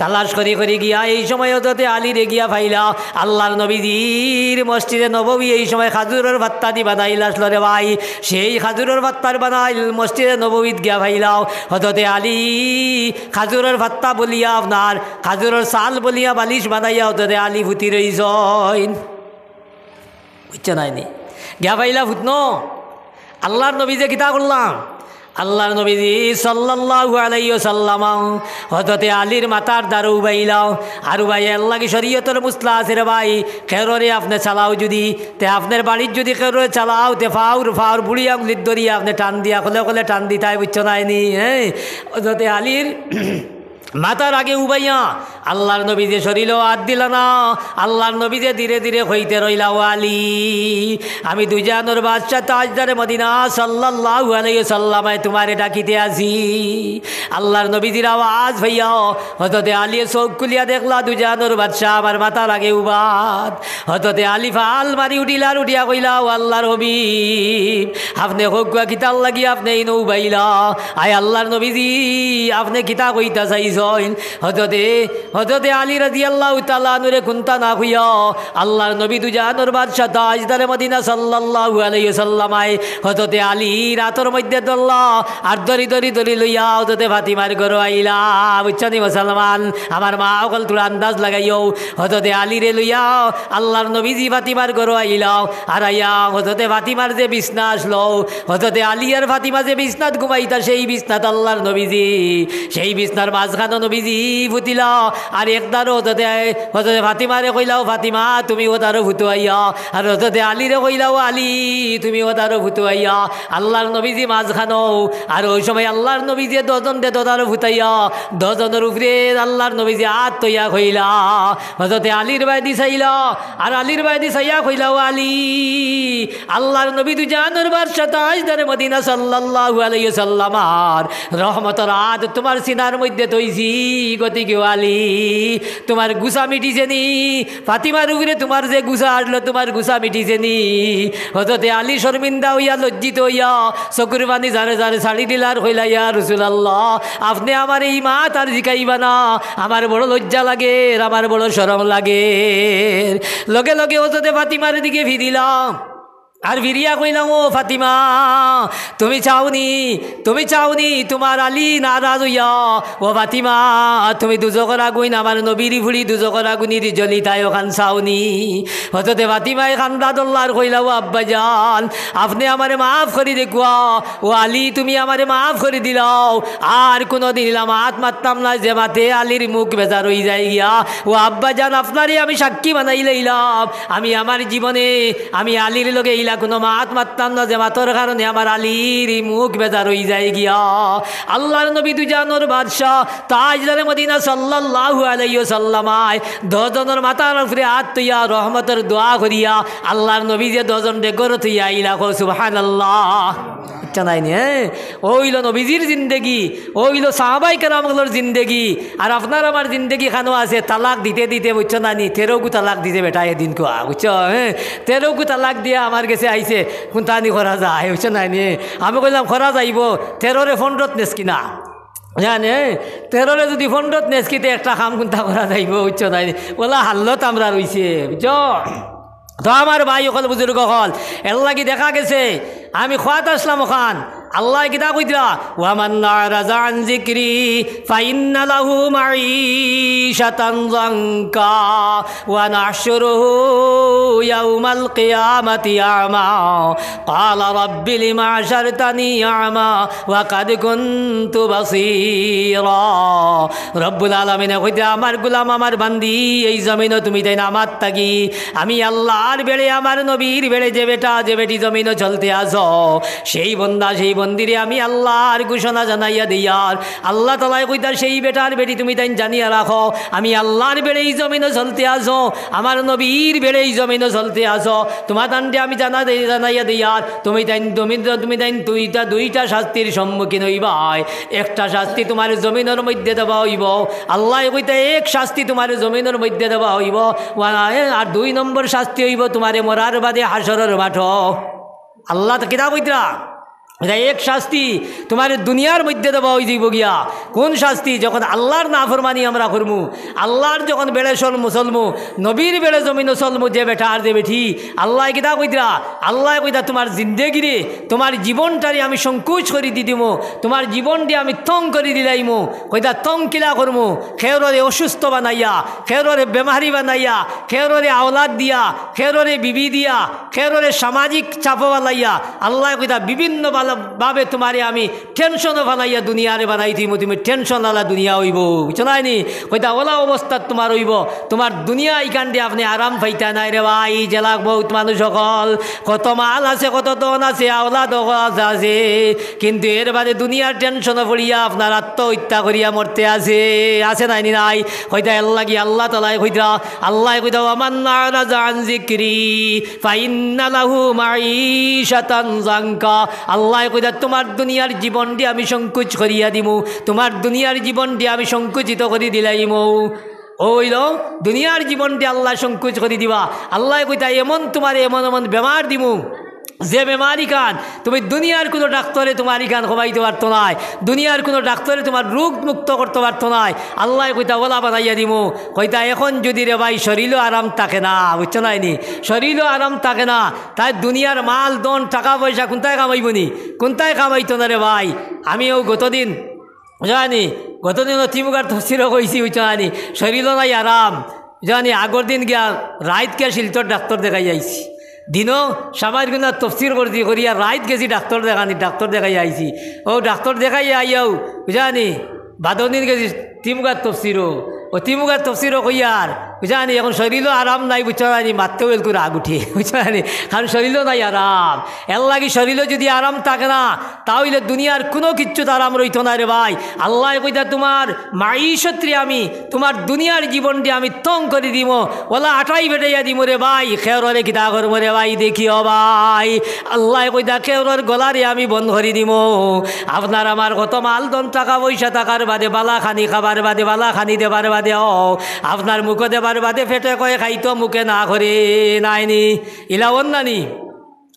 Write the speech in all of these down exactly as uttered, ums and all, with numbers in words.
তালাশ করি করি গিয়া এই সময় হজরতে আলীরে গিয়া পাইলা। আল্লাহর নবীজির মসজিদে নববী এই সময় খাজুরর পাত্তা দি বানাইল আছলো রে ভাই। সেই খাজুরর পাত্তার বানাইল মসজিদে নববীত গিয়া পাইলা। হজরতে আলী খাজুরর পাত্তা বলিয়া আপনার খাজুরর ছাল বলিয়া বালিশ বানাইয়া হজরতে আলী ফুতি রইছইন। বুঝছো নাইনি? গিয়া পাইলা ফুতনো, আল্লাহর নবীজিয়ে কিতা করলা? আল্লাহর নবীজি সাল্লাল্লাহু আলাইহি ওয়াসাল্লাম হজরতে আলীর মাথার দ্বারো উবাইলা। আর উবাইয়া, এর লাগি শরীয়তর মসলা আছে রে ভাই, কেউররে আপনে চালাও যুদি, তে আপনার বাড়িত যুদি কেউররে চালাও, তে ফাওর, ফাওর বুড়ি আঙ্গুলিত ধরিয়া আপনে টান দিয়া, কলে কলে টান দিতায়, বুঝছো নাইনি? হ্যাঁ, হজরতে আলীর মাথার আগে উবাইয়া আল্লাহর নবীজিয়ে শরীলো আত দিলা না। আল্লাহর নবীজিয়ে ধীরে ধীরে কইতে রইলা, "ও আলী, আমি দুজাহানর বাদশা তাজদারে মদিনা সাল্লাল্লাহু আলাইহি ওয়াসাল্লামে তুমারে ডাকিতে আছি।" আল্লাহর নবীজির আওয়াজ পাইয়া হজরতে আলীয়ে চউখ খুলিয়া দেখলা, দুজাহানর বাদশা আমার মাথার আগে উবাত। হজরতে আলী ফাল মারি উঠিলা আর উঠিয়া কইলা, "ও আল্লাহর হাবিব, আপনে কউক্কা কিতার লাগি আপনে ইনো উবাইলা? আয় আল্লাহর নবীজি, আপনে কিতা কইতা চাইছইন?" হজরতে, হজরতে আলী রাদিয়াল্লাহু তাআলা আনহুরে কুন্তা না কইয়া আল্লাহর নবী দুজাহানর বাদশা তাজদারে মদিনা সাল্লাল্লাহু আলাইহি ওয়াসাল্লাম আয় হজরতে আলীর আতর মধ্যে ধরলা আর ধরি ধরি ধরি লইয়া হজরতে ফাতিমার ঘরো আইলা। বুঝছো নি মুসলমান? আমার মা অকল, থুড়া আন্দাজ লাগাইও। হজরতে আলীরে লইয়া আল্লাহর নবীজি ফাতিমার ঘরো আইলা, আর আইয়া হজরতে ফাতিমার যে বিছনা আছলো, হজরতে আলী আর ফাতিমা যে বিছনাত ঘুমাইতা, সেই বিছনাত আল্লাহর নবীজি, সেই বিছনার মাঝখানো নবীজি ফুতিলা, আর এক ধারো হজরতে, হজরতে ফাতিমারে কইলা, "ও ফাতিমা, তুমি ও ধারো ফুতো আইয়া।" আর হজরতে আলীরে কইলা, "ও আলী, তুমি ও ধারো ফুতো আইয়া।" আল্লাহর নবীজি মাঝখানো, আর ওই সময় আল্লাহর নবীজিয়ে দশজনরে দশ ধারো ফুতাইয়া, দশজনর উপরে আল্লাহর নবীজিয়ে আত থইয়া কইলা, হজরতে আলীর বায়দি চাইলা, আর আলীর বায়দি চাইয়া কইলা, "ও আলী, আল্লাহর নবী দুজাহানর বাদশা তাজদারে মদিনা সাল্লাল্লাহু আলাইহি ওয়াসাল্লাম আর রহমতর আত তুমার সিনার মধ্যে থইছি, গতিকে ও আলী, তুমার গুসা মিটিছে নি? ফাতিমার উপরে তুমার যে গুসা আছলো, তুমার গুসা মিটিছে নি?" হজরতে আলী শর্মিন্দা অইয়া, লজ্জিত অইয়া, চকুর পানি জারে জারে ছাড়ি দিলা আর কইলা, "ইয়া রাসূলুল্লাহ, আপনে আমারে ই মাত আর জিকাইবা না, আমার বড় লজ্জা লাগের, আমার বড় শরম লাগের।" লগে লগে হজরতে ফাতিমার দিকে ফিরিলাম, আর ফিরিয়া কইলাম, "ও ফাতিমা, তুমি চাওনি, তুমি চাওনি তুমার আলী নারাজ অইয়া, ও ফাতিমা, তুমি দুজখর আগুইন, আমার নবীর ফুড়ি দুজখর আগুনিদি জ্বলিতায়, অখান চাওনি?" হজরতে ফাতিমায় কান্দা ধরলা আর কইলা, "ও আব্বাজান, আপনে আমারে মাফ করি দেউক্কা, ও আলী, তুমি আমারে মাফ করি দিলাও, আর কুনুদিন ইলা মাত মাততাম না, যে মাতে আলীর মুখ বেজার অইযায় গিয়া। ও আব্বাজান, আপনারে আমি সাক্ষী বানাইলাইলাম, আমি আমার জীবনে আমি আলীর লগে ইলা কুনু মাত মাততাম না, যে মাতর কারণে আমার আলীর ই মুখ বেজার অইযায় গিয়া।" আল্লাহর নবী দুজাহানর বাদশা তাজদারে মদিনা সাল্লাল্লাহু আলাইহি ওয়াসাল্লাম আয় দশজনর মাথার উপরে আত থইয়া রহমতর দোয়া করিয়া আল্লাহর নবীজিয়ে দশজনরে ঘরো থইয়া আইলা। কও সুবহানাল্লাহ। বুঝছো নাইনি, হ্যাঁ? অউ অইলো নবীজির জিন্দেগি, অউ অইলো সাহাবায়ে কেরাম অকলর জিন্দেগি। আর আপনার আমার জিন্দেগি খানো আছে, তালাক দিতে দিতে, বুঝছো নাইনি, তেরোগু তালাক দিছে বেটায় এদিন কুয়া, বুঝছো, হ্যাঁ? তেরোগু তালাক দিয়া আমার গেছে আইছে, কুনতানি করা যায়, বুঝছো নাইনি? আমি কইলাম, "করা যাইবো, তেরোরে পনরোত নেসকি না।" জানে, তেরোরে যুদি পনরোত নেসকি তে একটা কাম কুনতা করা যাইবো, বুঝছো নাইনি? অলা হাল্লত আমরার অইছে, বুঝছো? তো আমার ভাই অকল, বুজুর্গ অকল, এরলাগি দেখা গেছে, আমি কওয়াত আছলাম অখান, আল্লায় কিতা কইতরা, "ওয়ামান আরাদা আন যিকরি ফাইন্না লাহু মাঈশাতান যানকা ওয়া নাহশুরুহু ইয়াউমাল কিয়ামাতি আ'মা ক্বালা রাব্বি লিমা হাশারতানি আ'মা ওয়া ক্বাদ কুনতু বাসীরা।" রব্বুল আলামিনে কইতরা, "আমার গুলাম, আমার বান্দি, এই জমিনো তুমি তাইন আমার থাকি, আমি আল্লাহর বেড়ে, আমার নবীর বেড়ে যে বেটা, যে বেটি জমিনো চলতে আছো, সেই বন্দা, সেই বন্দিরে আমি আল্লাহর ঘোষণা জানাইয়া দেইয়ার।" আল্লাহ তাআলায় কইতা, "সেই বেটার বেটি তুমি তাইন জানিয়া রাখো, আমি আল্লাহর বেড়ে ই জমিনো চলতে আছো, আমার নবীর বেড়ে ই জমিনো চলতে আছো, তুমা তানরে আমি জানা দেই, জানাইয়া দেইয়ার, তুমি তাইন, তুমি, তুমি তাইন দুইটা, দুইটা শাস্তির সম্মুখীন অইবায়। একটা শাস্তি তুমারে জমিনর মধ্যে দেওয়া অইবো।" আল্লায় কইতা, "এক শাস্তি তুমারে জমিনর মধ্যে দেওয়া অইবো, ওয়া-, আর দুই নম্বর শাস্তি অইবো তুমারে মরার বাদে হাশরর মাঠো।" আল্লায় তো কিতা কইতরা? এটা এক শাস্তি তোমার দুনিয়ার মধ্যে দেওয়া অইযিবো গিয়া। কোন শাস্তি? যখন আল্লার নাফরমানি আমরা করমু, আল্লার যখন বেড়ে চলমু, চলমু, নবীর বেড়ে জমিনো চলমু, যে বেটা আর যে বেটি, আল্লায় কিতা কইতরা? আল্লায় কইতা, "তোমার জিন্দেগিরে, তোমার জীবনটারে আমি সংকোচ করি দি দিমু, তোমার জীবনরে আমি তং করি দিলাইমু।" কইতা, "তং কিলা করমু?" কেউররে অসুস্থ বানাইয়া, কেউররে বেমারি বানাইয়া, কেউররে আওলাদ দিয়া, কেউররে বিবি দিয়া, কেউররে সামাজিক চাপো বালাইয়া, আল্লায় কইতা বিভিন্ন বালা-, ভাবে তোমারে আমি টেনশনো ফালাইয়া দুনিয়ারে বানাই দিমু, তুমি টেনশন আলা দুনিয়া অইবো, বুঝছো না নি? কইতা ওলা অবস্থা তোমার অইবো, তোমার দুনিয়া ইখানদি আপনে আরাম পাইতা নায় রে ভাই। যে লাখ বহুত মানুষ অকল, কত মাল আছে, কত ধন আছে, আওলাদ অকল আছে, কিন্তু এর বাদে দুনিয়ার টেনশনো পড়িয়া আপনার আত্মহত্যা করিয়া মরতে আছে, আছে নায় নি নাই? কইতা এর লাগি আল্লাহ তাআলায় কইতরা, আল্লায় কইতা, "ওয়ামান আরাদা আন যিকরি ফাইন্না লাহু মাঈশাতান জানকা।" আল্লায় কইতা, "তোমার দুনিয়ার জীবনরে আমি সংকোচ করিয়া দিমু, তোমার দুনিয়ার জীবনরে আমি সংকুচিত করি দিলাইমু।" অইলো দুনিয়ার জীবনরে আল্লায় সংকোচ করি দিবা। আল্লায় কইতা, "এমন তোমারে এমন এমন বেমার দিমু, যে বেমার ইখান তুমি দুনিয়ার কুনু ডাক্তরে তোমার ইখান কমাইতে পারতো নায়, দুনিয়ার কুনু ডাক্তরে তোমার রোগ মুক্ত করতে পারতো নায়।" আল্লায় কইতা, "ওলা বানাইয়া দিমু।" কইতা, "এখন যুদি রে ভাই শরীলো আরাম থাকে না, বুঝছো না নি? শরীলো আরাম থাকে না, তাই দুনিয়ার মাল, ধন, টাকা পয়সা কুনটায় কামাইবো নি? কুনটায় কামাইতো না রে ভাই।" আমিও গতদিন, বুঝছো না নি, গতদিন অতিমুখার তফসিরো কইছি, বুঝছো না নি, শরীলো নাই আরাম, বুঝছো না নি, আগর দিন গিয়া রাইত গিয়া শিলচর ডাক্তর দেখাই আইছি। দিনো সামাইর গুনা তফসির করছি, করিয়া রাইত গেছি ডাক্তর দেখানি, ডাক্তর দেখাই আইছি। ও ডাক্তর দেখাই আইয়াও, বুঝছো না নি, বাদর দিন গেছি তিমুখার তফসিরো। ও তিমুখার তফসিরো কইয়ার, বুঝছো না নি, এখন শরীলো আরাম নাই, বুঝছো না নি, মাততেও এলকু রাগ উঠে, বুঝছো না নি, কারণ শরীলো নাই আরাম। এর লাগি শরীলো যুদি আরাম থাকে না, তা অইলে দুনিয়ার কুনু কিচ্ছুত আরাম রইতো না রে ভাই। আল্লায় কইতা, "তোমার মাইশতরে আমি, তোমার দুনিয়ার জীবনরে আমি তং করি দিমু, ওলা আটাই বেটাইয়া দিমু রে ভাই।" কেউররে কিতা করমু রে ভাই, দেখিও ভাই। আল্লায় কইতা, "কেউরর গলারে আমি বন্ধ করি দিমু।" আপনার আমার কত মাল ধন টাকা পয়সা থাকার বাদে বালা খানি, খাবার বাদে বালা খানি দেবার বাদেও, আপনার মুখো দেবার বাদে পেটে কয় খাইতো, মুখে না করে, নায় নি? ইলা অর না নি?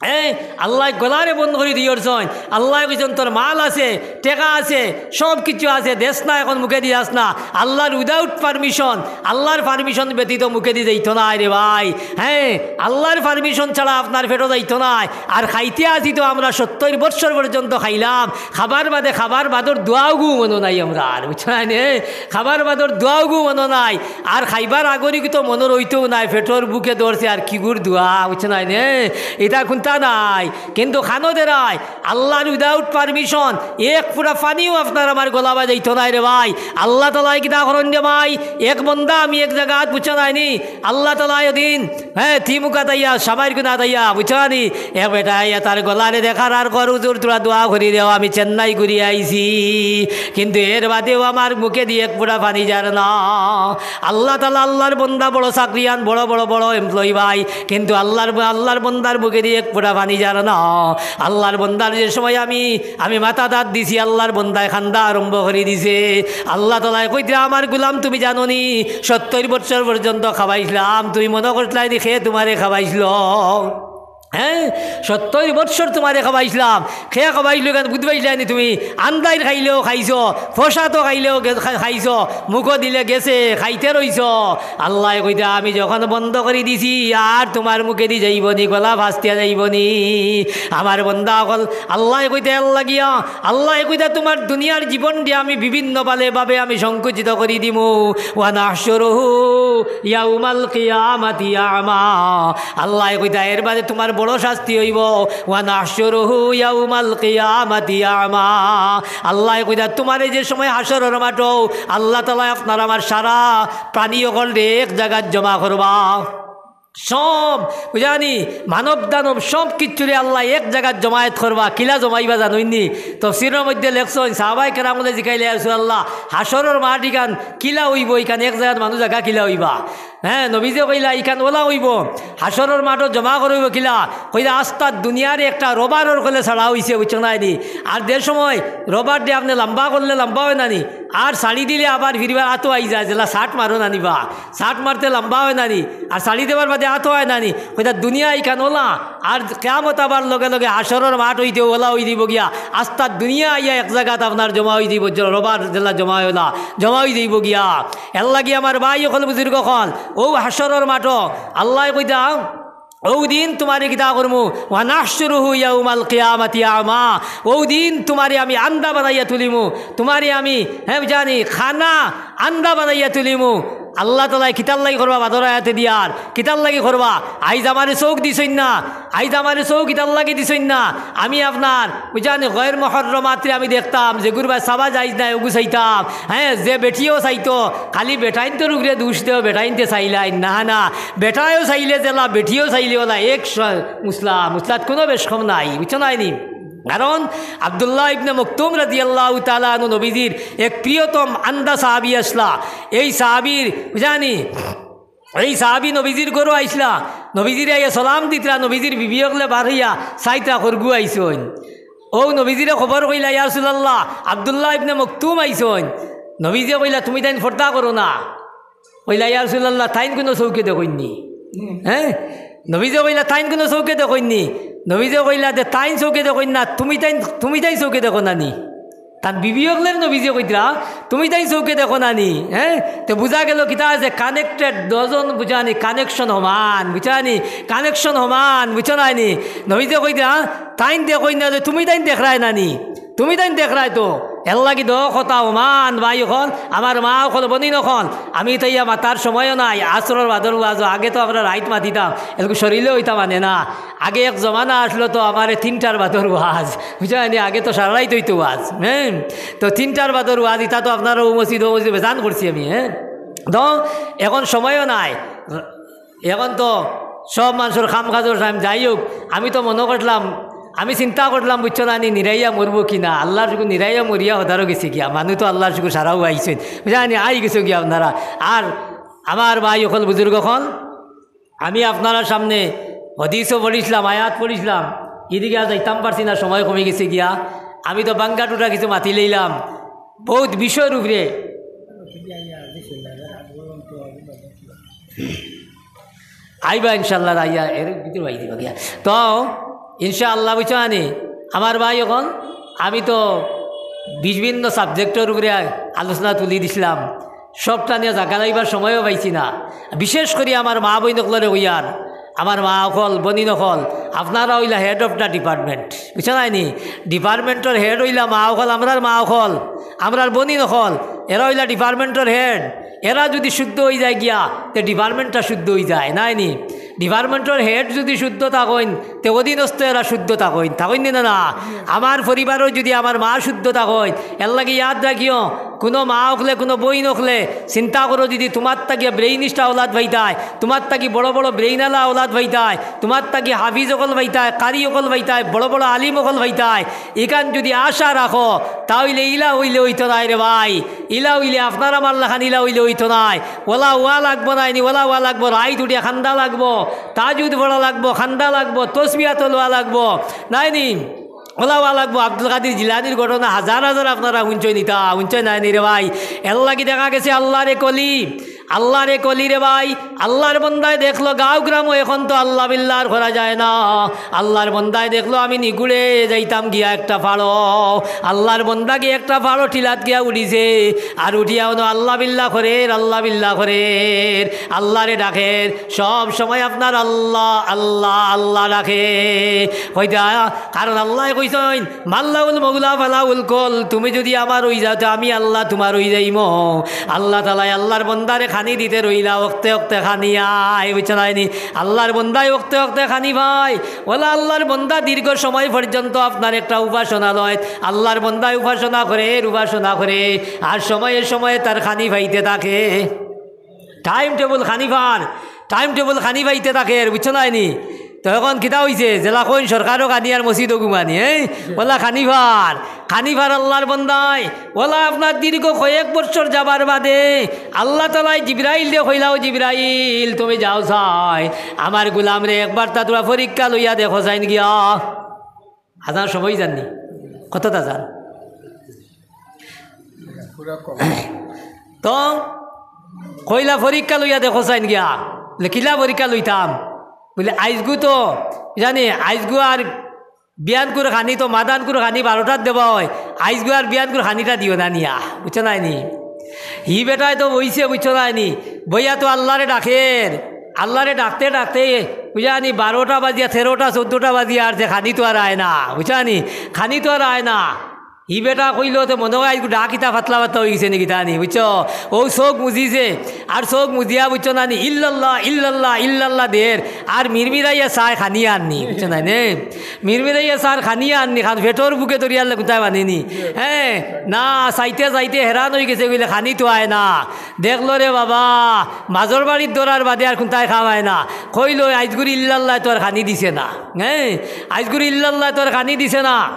এ, আল্লায় গলারে বন্ধ করি দিছইন। আল্লায় কইছইন, "তোর মাল আছে, টেকা আছে, সব কিছু আছে, দেস না, এখন মুখেদি যাস না।" আল্লার without permission, আল্লার permission ব্যতীত মুখেদি যাইতো নায় রে ভাই। হ্যাঁ, আল্লার permission ছাড়া আপনার পেটো যাইতো নায়। আর খাইতে আছি তো আমরা সত্তইর বৎসর পর্যন্ত খাইলাম, খাবার বাদে, খাবার বাদর দোয়াওগু মনো নাই আমরার, বুঝছো না নি? খাবার বাদর দোয়াওগু মনো নাই। আর খাইবার আগরই তো মনো রইতোও নায়, পেটর ভুকে ধরছে আর কিগুর দোয়া, বুঝছো না নি? ইতা কুনতা নাই। কিন্তু খানো দেরায়, আল্লার without permission এক ফুটা পানিও আপনার আমার গলাবায় যাইতো নায় রে ভাই। আল্লাহ তাআলায় কিতা করইন রে ভাই? এক বন্দা আমি এক জাগাত, বুঝছো না নি? আল্লাহ তাআলায় ওদিন, হ্যাঁ, তিমুখাত আইয়া, সামাইর গুনাত আইয়া, বুঝছো না নি? এক বেটা আইয়া তার গলারে দেখার আর কর, "হুজুর, তোরা দোয়া করি দেও, আমি চেন্নাই ঘুরি আইছি, কিন্তু এর বাদেও আমার মুখেদি এক ফুটা পানি যার না।" আল্লাহ তাআলা, আল্লার বন্দা বড় চাকরিয়ান, বড়, বড়, বড় employee ভাই, কিন্তু আল্লার, আল্লার বন্দার মুখেদি এক ফুটা পানি যার না। আল্লার বন্দার যে সময় আমি, আমি মাথাত আত দিছি, আল্লার বন্দায় কান্দা আরম্ভ করি দিছে। আল্লাহ তাআলায় কইতরা, "আমার গুলাম, তুমি জানো নি, সত্তইর বৎসর পর্যন্ত খাবাইছলাম, তুমি মনো করছলায় নি কে তোমারে খাবাইছলো?" হ্যাঁ, সত্তইর বৎসর তোমারে খাবাইছলাম, কে খাবাইছলো কেন বুঝবাইছলায় নি তুমি? আন্দাইর খাইলেও খাইছো, ফসাতো খাইলেও গে-, খা-, খাইছো, মুখো দিলে গেছে, খাইতে রইছো। আল্লায় কইতা, "আমি যখন বন্ধ করি দিছি, আর তোমার মুখেদি যাইবো নি, গলা ফাস্তিয়া যাইবো নি?" আমার বন্দা অকল, আল্লায় কইতা, আল্লাহ গিয়া, আল্লায় কইতা, "তোমার দুনিয়ার জীবনরে আমি বিভিন্ন বালে ভাবে আমি সংকুচিত করি দিমু।" ওয়া নাহশুরুহু ইয়াউমাল কিয়ামাতি আমা। আল্লায় কইতা, এর বাদে তোমার বড় শাস্তি অইবো। ওয়া নাহশুরুহু ইয়াউমাল কিয়ামাতি আমা। আল্লায় কইতা, তোমারে যে সময় হাশরর মাঠো আল্লাহ তাআলায় আপনার আমার সারা প্রাণী অকলরে এক জাগাত জমা করবা। সব, বুঝছো না নি, মানব দানব সব কিচ্ছুরে আল্লায় এক জাগাত জমায়েত করবা। কিলা জমাইবা জানইন নি? তফসিরর মধ্যে লেখছইন, সাহাবায়ে কেরাম অকলে জিকাইলা, "ইয়া রাসূলুল্লাহ, হাশরর মাঠ ইখান কিলা অইবো, ইখান এক জাগাত মানুষ জাগা কিলা অইবা?" হ্যাঁ, নবীজিয়ে কইলা, "ইখান ওলা অইবো, হাশরর মাঠো জমা করা অইবো কিলা?" কইলা, "আস্তা দুনিয়ারে একটা রবারর কলে ছাড়া অইছে, বুঝছো না নি? আর যে সময় রবার দে আপনে লম্বা করলে লম্বা অয় না নি, আর ছাড়ি দিলে আবার ফিরিবার আতো আই যায়, যেলা ছাট মারো না নি বা, ছাট মারতে লম্বা অয় না নি, আর ছাড়ি দেবার বাদে আতো অয় না নি।" কইলা, "দুনিয়া ইখান ওলা, আর কিয়ামত আবার লগে লগে হাশরর মাঠ অইতে ওলা অই দিবো গিয়া, আস্তা দুনিয়া আইয়া এক জাগাত আপনার জমা অই দিবো, জ-, রবার যেলা জমা অইলা, জমা অই দিবো গিয়া।" এর লাগি আমার ভাই অকল, বুজুর্গ অকল, অউ হাশরর মাঠো আল্লায় কইতা, "অউ দিন তুমারে কিতা করমু? ওয়া নাহশুরুহু ইয়াউমাল কিয়ামাতি আমা।" অউ দিন তুমারে আমি আন্দা বানাইয়া তুলিমু, তুমারে আমি, হ্যাঁ, জানি, কানা আন্দা বানাইয়া তুলিমু। আল্লাহ তাআলায় কিতার লাগি করবা? বাদর আয়াতে দিয়ার, কিতার লাগি করবা? আইজ আমারে চউখ দিছইন না, আইজ আমারে চউখ ইতার লাগি দিছইন না। আমি আপনার, বুঝছনি, গয়ের মহরমাতরে আমি দেখতাম, যেগুর বায় চাওয়া জাইজ নায়, অগু চাইতাম। হ্যাঁ, যে বেটিও চাইতো, খালি বেটাইন্তর উপরে দুষ দেও, বেটাইন্তে চাইলাইন না, না। বেটায়ও চাইলে যেলা, বেটিও চাইলে ওলা, এক স-, মুসলা, মুসলাত কুনু বেশ কম নাই, বুঝছো না নি? কারণ আব্দুল্লাহ ইবনে মকতুম রাদিয়াল্লাহু তাআলা আনহু নবীজির এক প্রিয়তম আন্দা সাহাবী আছলা। এই সাহাবীর, বুঝছনি, এই সাহাবী নবীজির ঘরো আইছলা, নবীজিরে আইয়া সালাম দিতরা, নবীজির বিবি অকলে বার অইয়া চাইতরা, "কর্গু আইছইন?" অউ নবীজিরে খবর কইলা, "ইয়া রাসূলুল্লাহ, আব্দুল্লাহ ইবনে মকতুম আইছইন।" নবীজিয়ে কইলা, "তুমিতাইন পর্দা করো না।" কইলা, "ইয়া রাসূলুল্লাহ, তাইন কুনু চউখে দেখইন নি?" হ্যাঁ? নবীজিয়ে কইলা, "তাইন কুনু চউখে দেখইন নি?" নবীজিয়ে কইলা, "দে তাইন চউখে দেখইন না, তুমিতাইন, তুমিতাইন চউখে দেখো না নি?" তান বিবি অকলরে নবীজিয়ে কইতরা, "তুমিতাইন চউখে দেখো না নি?" হ্যাঁ? তে বুঝা গেল কিতা আছে, connected দুইজন, বুঝছনি, connection সমান, বুঝছনি, connection সমান, বুঝছো না নি? নবীজিয়ে কইতরা, "তাইন দেখইন না, তুমিতাইন দেখরায় না নি? তুমিতাইন দেখরায় তো।" এর লাগি দ কথা ওমান ভাই অকল, আমার মা অকল, বইন অকল, আমি তো ইয়া মাতার সময়ও নাই, আছরর বাদর ওয়াজও, আগে তো আমরা রাইত মাতিতাম, এরকম শরীরে অইতা মানে না। আগে এক জমানা আছলো তো আমারে তিনটার বাদর ওয়াজ, বুঝছনি? আগে তো সারা রাইত অইতো ওয়াজ, হ্যাঁ? তো তিনটার বাদর ওয়াজ, ইতা তো আপনারা অউ মসজিদ, অউ মসজিদ বেজান করছি আমি, হ্যাঁ? তো এখন সময়ও নাই, এখন তো সব মানষর কাম কাজর টাইম। যাই হোক, আমি তো মনো করলাম, আমি চিন্তা করলাম, বুঝছো না নি, নিরাইয়া মরবো কি না, আল্লার শুকুর নিরাইয়া মরিয়া হদারও গেছি গিয়া, মানুষ তো আল্লার শুকুর সারাও আইছইন, বুঝছনি? আই গেছো গিয়া আপনারা। আর আমার ভাই অকল, বুজুর্গ অকল, আমি আপনারার সামনে হাদিসও পড়ছিলাম, আয়াত পড়ছিলাম, ইদিকে আর যাইতাম পারছি না, সময় কমি গেছে গিয়া। আমি তো বাঙ্গা টুটা কিছু মাতি লইলাম, বউত বিষয়র উপরে। আইবা ইনশাআল্লাহ, আইয়া এর ভিতরে আই দিবা গিয়া। তো ইনশাআল্লাহ, বুঝছো নি, আমার ভাই অকল, আমি তো বিভিন্ন সাবজেক্টর উপরে আলোচনা তুলি দিছিলাম। সবটা নিয়া জাগা লইবার সময়ও পাইছি না। বিশেষ করি আমার মা বইন অকলরে কইয়ার, আমার মা অকল, বইন অকল, আপনারা অইলা head of the department, বুঝছো না নি? ডিপার্টমেন্টর head অইলা মা অকল, আমরার মা অকল, আমরার বইন অকল, এরা অইলা ডিপার্টমেন্টর head। এরা যুদি শুদ্ধ অই যায় গিয়া, তে ডিপার্টমেন্টটা শুদ্ধ অই যায়, নায় নি? ডিপার্টমেন্টর head যুদি শুদ্ধ থাকইন, তে অধীনস্থ এরা শুদ্ধ থাকইন, থাকইন নি না, না? আমার পরিবারও যুদি আমার মা শুদ্ধ থাকইন, এর লাগি ইয়াদ রাখিও, কুনু মা অকলে, কুনু বইন অকলে চিন্তা করো, যুদি তুমার তাকিয়া brainish আওলাদ পাইতায়, তুমার তাকি বড় বড় brain আলা আওলাদ পাইতায়, তুমার তাকি হাফিজ অকল পাইতায়, কারি অকল পাইতায়, বড় বড় আলিম অকল পাইতায়, ইখান যুদি আশা রাখো, তা অইলে ইলা অইলে অইতো নায় রে ভাই। ইলা অইলে আপনার আমার লাখান ইলা অইলে অইতো নায়। ওলা ওয়া লাগবো নায় নি, ওলা ওয়া লাগবো, রাইত উঠিয়া কান্দা লাগবো, তাহাজ্জুদ পড়া লাগবো, কান্দা লাগবো, তসবিহা তুলা লাগবো, নায় নি? ওলা ওয়া লাগবো। আব্দুল কাদির জিলানির ঘটনা হাজার হাজার আপনারা হুনছইন, ইতা হুনছইন নায় নি রে ভাই? এর লাগি দেখা গেছে আল্লার এক অলি, আল্লার এক অলি রে ভাই, আল্লার বন্দায় দেখলো গাঁও গ্রামও এখন তো আল্লা বিল্লা আর করা যায় না। আল্লার বন্দায় দেখলো আমি নিগুড়ে যাইতাম গিয়া একটা ফাড়ো, আল্লার বন্দা গিয়া একটা ফাড়ো টিলাত গিয়া উঠিছে, আর উঠিয়া অনো আল্লা বিল্লা করের, আল্লা বিল্লা করের, আল্লারে ডাকের, সব সময় আপনার আল্লা, আল্লা, আল্লা ডাকে। কইতা, কারণ আল্লায় কইছইন, "মাল্লাহুল মৌলা ফালাহুল কল", তুমি যুদি আমার অই যাও, তে আমি আল্লা তুমার অই যাইমু। আল্লা তাআলায় আল্লার বন্দারে খানি দিতে রইলা, অক্তে অক্তে খানি আয়, বুঝছো না নি? আল্লার বন্দায় অক্তে অক্তে খানি পায়। ওলা আল্লার বন্দা দীর্ঘ সময় পর্যন্ত আপনার একটা উপাসনা লয়। আল্লার বন্দায় উপাসনা করের, উপাসনা করের, আর সময়ে সময়ে তার খানি পাইতে থাকে। Time table খানি পার, time table খানি পাইতে থাকের, বুঝছো না নি? তো এখন কিতা অইছে? যেলা কইন সরকারও খানি আর মসজিদও ঘুমানি, হ্যাঁ? ওলা খানি ফার, খানি ফার আল্লার বন্দায়, ওলা আপনার দীর্ঘ কয়েক বৎসর যাবার বাদে আল্লাহ তাআলায় জিব্রাইলরে কইলা, "ও জিব্রাইল, তুমি যাও চাই, আমার গোলামরে একবার তা তোরা পরীক্ষা লইয়া দেখো চাইন গিয়া।" আজান সময় জাননি, কতটা জান? তো কইলা, "পরীক্ষা লইয়া দেখো চাইন গিয়া।" বলে, "কিলা পরীক্ষা লইতাম?" বলে, "আইজগু তো জানি, আইজগু আর বিয়ানকুর খানি তো মাদানকুর খানি বারোটাত দেওয়া অয়, আইজগু আর বিয়ানকুর খানিটা দিও না নিয়া, বুঝছো নায় নি?" হি বেটায় তো বইছে, বুঝছো নায় নি? বইয়া তো আল্লারে ডাকের, আল্লারে ডাকতে ডাকতে, বুঝছো নি, বারোটা বাজিয়া, তেরোটা, চৌদ্দটা বাজিয়া আর যে খানি তো আর আয় না, বুঝছো নি? খানি তো আর আয় না। ই বেটা কইলো, "তে মনো অয় আইজকু ডাক ইতা পাতলা পাতলা অইগেছে নি কিতা নি?" বুঝছো? অউ চউখ মুজিছে, আর চউখ মুজিয়া, বুঝছো না নি, "ইল্লাল্লাহ, ইল্লাল্লাহ, ইল্লাল্লাহ" দের, আর মিরমিরাইয়া চায় খানি আননি, বুঝছো না নি? মিরমিরাইয়া চায় খানি আননি, খান পেটর ভুকে ধরিয়া আল্লাহ কুন্তায় বানিনি। হ্যাঁ, না, চাইতে চাইতে হেরান অইগেছে, কইলে খানি তো আয় না। দেখলো রে বাবা, মাজর বাড়িত ধরার বাদে আর কুন্তায় খাওয়ায় না। কইলো, "আইজকুর ইল্লাল্লাহ তো আর খানি দিছে না।" হ্যাঁ, "আইজকুর ইল্লাল্লাহ তো আর খানি দিছে না।"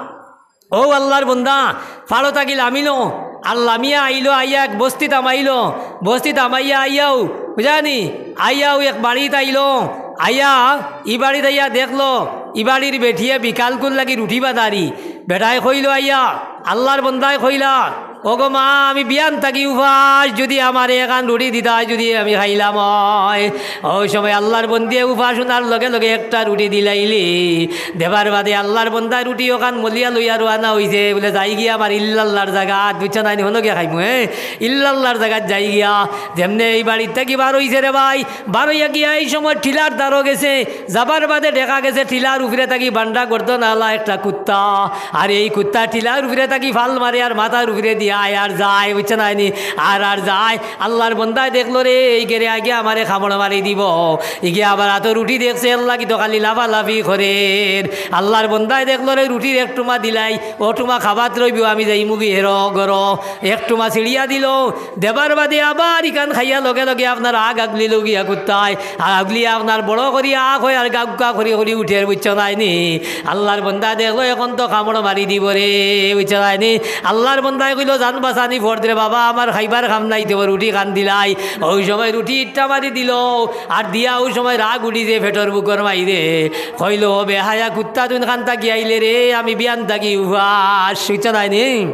অউ আল্লার বন্দা, ফাড়ো থাকি লামিলো, আর লামিয়া আইলো, আইয়া এক বস্তিত হামাইলো, বস্তিত হামাইয়া আইয়াউ, বুঝছো নি, আইয়াউ এক বাড়িত আইলো, আইয়া, ই বাড়িত আইয়া দেখলো, ই বাড়ির বেটিয়ে বিকালকুর লাগি রুটি বানারি। বেটায় কইলো আইয়া, আল্লার বন্দায় কইলা, "ওগো মা, আমি বিয়ান থাকি উপাস, যুদি আমারে এখান রুটি দিতায়, যুদি আমি খাইলাম অয়।" অউ সময় আল্লার বন্দিয়ে উপাস অনার লগে লগে একটা রুটি দিলাইলি। দেবার বাদে আল্লার বন্দায় রুটি অখান মলিয়া লইয়া রওয়ানা অইছে, বলে, "যাই গিয়া আমার ইল্লাল্লার জাগাত, বুঝছো না নি, হনো গিয়া খাইমু, হ্যাঁ, ইল্লাল্লার জাগাত যাই গিয়া।" যেমনে ই বাড়িত থাকি বার অইছে রে ভাই, বার অইয়া গিয়া ই সময় টিলার ধারো গেছে, যাবার বাদে দেখা গেছে টিলার উপরে থাকি বান্ডা গর্দনআলা একটা কুত্তা, আর এই কুত্তা টিলার উপরে থাকি ফাল মারে আর মাথার উপরে দিয়া আয় আর যায়, বুঝছো না নি? আর আর যায়। আল্লার বন্দায় দেখলো রে, ইগেরে আগে আমারে কামড় মারি দিবো। ইগে আবার আতো রুটি দেখছে, এরলাগি তো খালি লাফালাফি করের। আল্লার বন্দায় দেখলো রে, রুটির এক টুমা দিলাই, অউ টুমা খাবাত রইবো, আমি যাইমুগি হেরো ঘরো। এক টুমা ছিড়িয়া দিলো, দেবার বাদে আবার ইখান খাইয়া লগে লগে আপনার আগ আগলিলো গিয়া কুত্তায়, আর আগলিয়া আপনার বড় করি আ কয় আর গাউক্কা করি করি উঠের, বুঝছো নায় নি? আল্লার বন্দা দেখলো, এখন তো কামড় মারি দিবো রে, বুঝছো নায় নি? আল্লার বন্দায় কইলো, "জান বাচানি ফরদ রে বাবা, আমার খাইবার কাম নাই, তে রুটি খান দিলাই।" অউ সময় রুটি ইট্টা মারি দিলো, আর দিয়া অউ সময় রাগ উঠি যে পেটর ভুকর মাইরে, কইলো, "বেহায়া কুত্তা, তুই কান থাকি আইলে রে, আমি বিয়ান থাকি উপাস", বুঝছো নায় নি?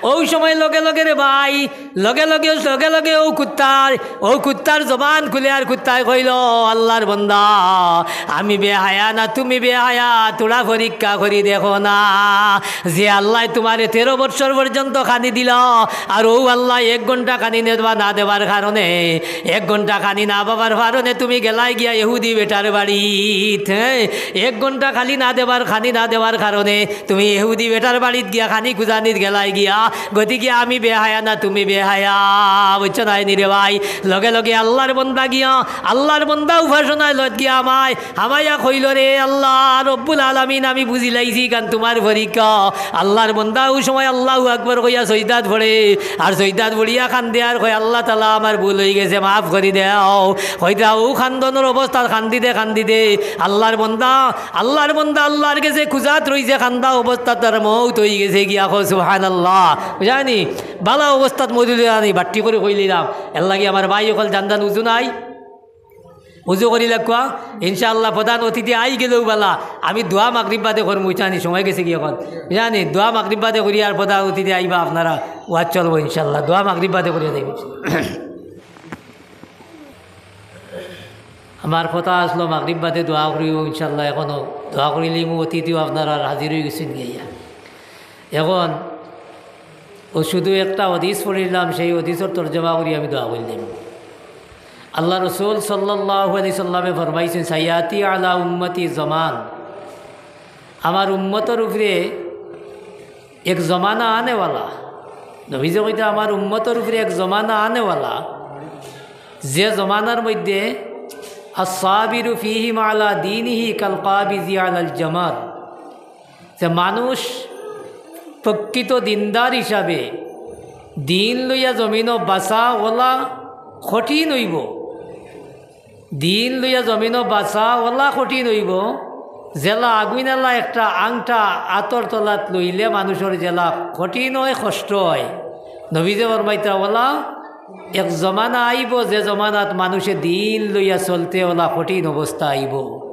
অউ সময় লগে লগে রে ভাই, লগে লগে, লগে লগে অউ কুত্তার, অউ কুত্তার জবান খুলে আর কুত্তায় কইলো, "আল্লার বন্দা, আমি বেহায়া না তুমি বেহায়া, তোরা পরীক্ষা করি দেখো না। যে আল্লায় তুমারে তেরো বৎসর পর্যন্ত খানি দিলা, আর অউ আল্লায় এক ঘন্টা খানি নেবা না দেবার কারণে, এক ঘন্টা খানি না পাবার কারণে তুমি গেলায় গিয়া ইহুদি বেটার বাড়িত, হ্যাঁ, এক ঘন্টা খালি না দেবার, খানি না দেবার কারণে তুমি ইহুদি বেটার বাড়িত গিয়া খানি খুজানিত গেলায় গিয়া, গতিকে আমি বেহায়া না তুমি বেহায়া, বুঝছো নায় নি রে ভাই?" লগে লগে আল্লার বন্দা গিয়া, আল্লার বন্দা উপাসনায় লত গিয়া হামায়, হামাইয়া কইলো, "রে আল্লাহ রব্বুল আলামিন, আমি বুঝিলাইছি ইখান তুমার পরীক্ষা।" আল্লার বন্দা অউ সময় আল্লাহু আকবার কইয়া সইজদাত পড়ে, আর সইজদাত পড়িয়া কান্দে আর কয়, "আল্লাহ তাআলা, আমার ভুল অইগেছে, মাফ করি দেও।" কইতা অউ কান্দনর অবস্থাত কান্দিতে কান্দিতে আল্লার বন্দা, আল্লার বন্দা আল্লার গেছে খুজাত রইছে, কান্দা অবস্থাত তার মউত অইগেছে গিয়া। কও সুবহানাল্লাহ। বুঝছো নি? বালা অবস্থাত মউত অইলো নি, বাট্টি করি কইলিলাম। এরলাগি আমার ভাই অকল জানজান উজু নাই, উজু করি লাগুয়া। ইনশাআল্লাহ প্রধান অতিথি আইগেলেউ বালা, আমি দোয়া মাগরিব বাদে করমু, বুঝছো নি? সময় গেছে গিয়া অখন, বুঝছো নি? দোয়া মাগরিব বাদে করি আর প্রধান অতিথি আইবা আপনারা, ওয়াজ চলবো ইনশাআল্লাহ। দোয়া মাগরিব বাদে করিয়া যাইবো। আমার কথা আছলো মাগরিব বাদে দোয়া করিও ইনশাআল্লাহ, অখনো দোয়া করিলিমু, অতিথিও আপনারা হাজির অইগেছইন গিয়া। অখন অউ শুধু একটা হাদিস পড়িলাম, সেই হাদিসর তর্জমা করি আমি দোয়া করিলিমু। আল্লার রসুল সাল্লাল্লাহু আলাইহি সাল্লামে ফরমাইছইন, "সায়াতি আলা উম্মতি জামান", আমার উম্মতর উপরে এক জমানা আনেওয়ালা। নবীজি কইতা, "আমার উম্মতর উপরে এক জমানা আনেওয়ালা, যে জমানার মধ্যে আস-সাবিরু ফীহিম আলা দীনিহি কাল কাবিজি আলাল জামার", যে মানুষ প্রকৃত দিনদার হিসাবে দিন লইয়া জমিনো বাচা অলা কঠিন অইবো। দিন লইয়া জমিনো বাঁচা ওলা কঠিন অইবো, যেলা আগুইনালা একটা আংটা আতর তলাত লইলে মানুষর যেলা কঠিন অয়, কষ্ট অয়। নবীজিয়ে ফরমাইতরা ওলা এক জমানা আইবো, যে জমানাত মানুষে দিন লইয়া চলতে ওলা কঠিন অবস্থা আইবো।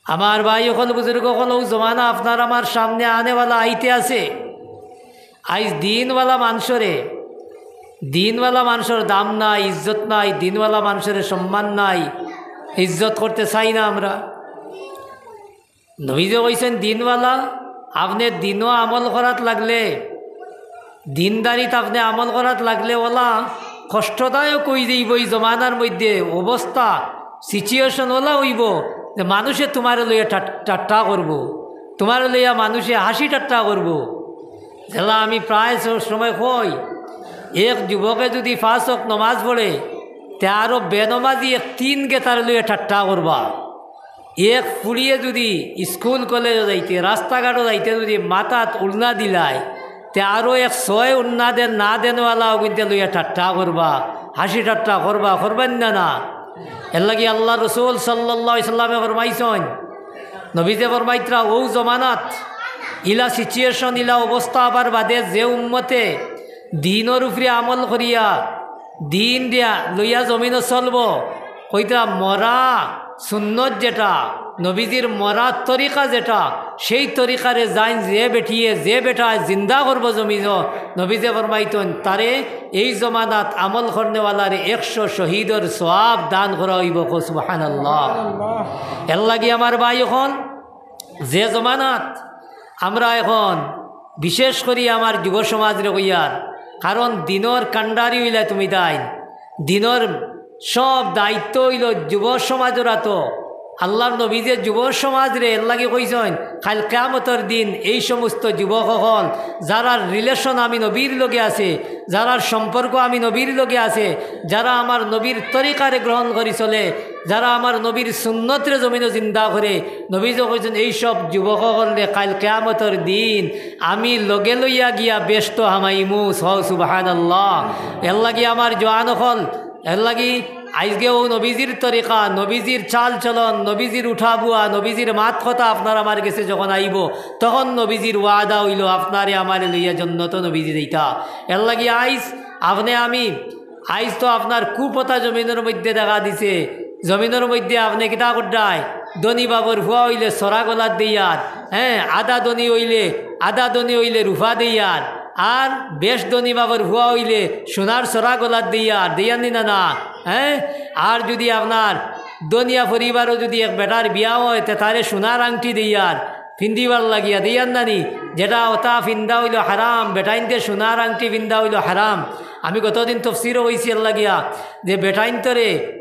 আমার ভাই অকল, বুজুর্গ অকল, অউ জমানা আপনার আমার সামনে আনেওয়ালা আইতে আছে। আইজ দিনওয়ালা মানষরে, দিনওয়ালা মানষর দাম নাই, ইজ্জত নাই, দিনওয়ালা মানষরে সম্মান নাই, ইজ্জত করতে চাই না আমরা। নবীজিয়ে কইছইন, দিনওয়ালা, আপনে দিনো আমল করাত লাগলে, দিনদারিত আপনে আমল করাত লাগলে ওলা কষ্টদায়ক অইযিবো। ই জমানার মধ্যে অবস্থা, situation ওলা অইবো যে মানুষে তুমারে লইয়া ঠাট-, ঠাট্টা করবো, তুমারে লইয়া মানুষে হাসি ঠাট্টা করবো। যেলা আমি প্রায় স-, সময় কই, এক যুবকে যুদি পাঁচ ওয়াক্ত নমাজ পড়ে, তে আরো বেনমাজি এক তিন গেতারে লইয়া ঠাট্টা করবা। এক ফুড়িয়ে যুদি স্কুল কলেজো যাইতে, রাস্তাঘাটো যাইতে যুদি মাথাত উড়না দিলায়, তে আরো এক ছয় উড়না দেন না দেনওয়ালা অগুইনতে লইয়া ঠাট্টা করবা, হাসি ঠাট্টা করবা, করবা নি না? এরলাগি আল্লার রসুল সাল্লাল্লাহু আলাইহি ওয়াসাল্লামে ফরমাইছইন, নবীজিয়ে ফরমাইতরা, অউ জমানাত ইলা situation, ইলা অবস্থা আবার বাদে যে উম্মতে দিনর উপরে আমল করিয়া দিন দিয়া লইয়া জমিনো চলবো, কইতরা মরা সুন্নত যেটা, নবীজির মরা তরিকা যেটা, সেই তরিকারে যাইন যে বেটিয়ে, যে বেটায় জিন্দা করবো জমিনো। নবীজিয়ে ফরমাইতইন, তারে এই জমানাত আমল করনেওয়ালারে একশো শহীদর সওয়াব দান করা অইবো। কও সুবহানাল্লাহ। এরলাগি আমার ভাই অকল, যে জমানাত আমরা এখন বিশেষ করি আমার যুব সমাজরে কইয়ার, কারণ দিনর কান্ডারি অইলা তুমি তাইন, দিনর সব দায়িত্ব অইলো যুব সমাজর আতো। আল্লার নবীজিয়ে যুব সমাজরে এরলাগি কইছইন, কাইল কিয়ামতর দিন এই সমস্ত যুবক অকল, যারার relation আমি নবীর লগে আছে, যারার সম্পর্ক আমি নবীর লগে আছে, যারা আমার নবীর তরিকারে গ্রহণ করি চলে, যারা আমার নবীর সুন্নতরে জমিনো জিন্দা করে, নবীজিয়ে কইছইন, এই সব যুবক অকলরে কাইল কিয়ামতর দিন আমি লগে লইয়া গিয়া বেহেস্তো হামাইমু। কও সুবহানাল্লাহ। এরলাগি আমার জোয়ান অকল, এরলাগি আইজকে অউ নবীজির তরিকা, নবীজির চাল চলন, নবীজির উঠা বুয়া, নবীজির মাত কথা আপনার আমার গেছে যখন আইবো, তখন নবীজির ওয়াদা অইলো আপনারে আমারে লইয়া জন্নতো নবীজি যাইতা। এরলাগি আইজ আপনে আমি, আইজ তো আপনার কুপ্রথা জমিনর মধ্যে দেখা দিছে। জমিনর মধ্যে আপনে কিতা কররায়? ধনী বাবর ফুয়া অইলে চড়া গলাত দেইয়ার, হ্যাঁ, আধা ধনী অইলে, আধা ধনী অইলে রুফা দেইয়ার, আর বেশ ধনী বাবর ফুয়া অইলে সোনার চড়া গলাত দেইয়ার, দেইয়ার নি না, না? হ্যাঁ, আর যুদি আপনার ধনিয়া পরিবারো যুদি এক বেটার বিয়া অয়, তে তারে সোনার আংটি দেইয়ার, ফিন্দিবার লাগিয়া, দেইয়ার না নি? যেটা অতা ফিন্দা অইলো হারাম, বেটাইন্তে সোনার আংটি ফিন্দা অইলো হারাম। আমি গতদিন তফসিরো কইছি এরলাগিয়া যে বেটাইন্তরে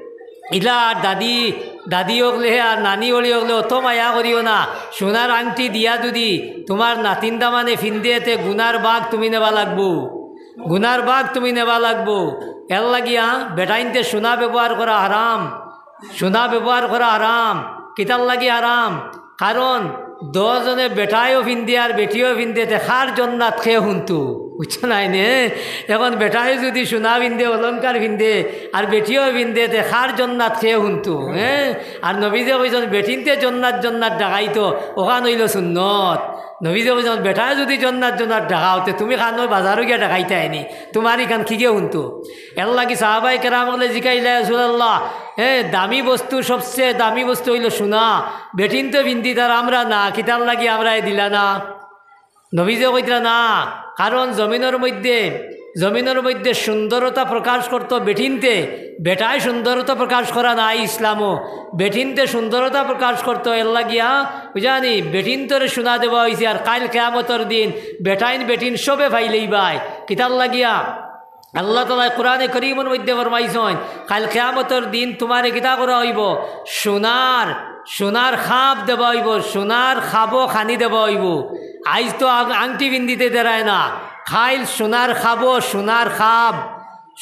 ইলা আর দাদি, দাদি অকলে আর নানি অলি অকলে অত মায়া করিও না। সোনার আংটি দিয়া যুদি তুমার নাতিন দামানে ফিন্দে, তে গুনার ভাগ তুমি নেবা লাগবো, গুনার ভাগ তুমি নেবা লাগবো। এরলাগিয়া বেটাইন্তে সোনা ব্যবহার করা হারাম, সোনা ব্যবহার করা হারাম। কিতার লাগি হারাম? কারণ দশ জনে বেটায়ও ফিন্দে আর বেটিও ফিন্দে, তে কার জন্নাত কে হুনতু? বুঝছো নায় নে? এখন বেটায়ও যুদি সোনা ফিন্দে, অলংকার ফিন্দে, আর বেটিও ফিন্দে, তে কার জন্নাত কে হুনতু? হ্যাঁ? আর নবীজিয়ে কইছইন, বেটিন্তে জন্নাত জন্নাত ডাকাইতো, অখান অইলো সুন্নত। নবীজিয়ে কইছইন, বেটায় যুদি জন্নাত জন্নাত ডাকাও, তে তুমি কানো বাজারো গিয়া ডাকাইতায় নি, তুমার ইখান কিগে হুনতু? এরলাগি সাহাবায়ে কেরাম অকলে জিকাইলা, "ইয়া রাসূলুল্লাহ, এ, দামি বস্তু, সবচেয়ে দামি বস্তু অইলো সোনা, বেটিন্তে ফিন্দিতার, আমরা না, কিতার লাগি আমরারে দিলা না?" নবীজিয়ে কইতরা না, কারণ জমিনর মধ্যে, জমিনর মধ্যে সুন্দরতা প্রকাশ করতো বেটিন্তে, বেটায় সুন্দরতা প্রকাশ করা নাই ইসলামো। বেটিন্তে সুন্দরতা প্রকাশ করতো, এরলাগিয়া, বুঝানি, বেটিন্তরে সোনা দেওয়া অইছে, আর কাইল কিয়ামতর দিন বেটাইন বেটিন সবে পাইলেই বায়। কিতার লাগিয়া? আল্লাহ তাআলায় কোরআনে করিমর মধ্যে ফরমাইছইন, কাইল কিয়ামতর দিন তুমারে কিতা করা অইবো? সোনার, সোনার খাপ দেওয়া অইবো, সোনার খাবো খানি দেওয়া অইবো। আইজ তো আং-, আংটি ফিন্দিতে দেরায় না, কাইল সোনার খাবো, সোনার খাপ,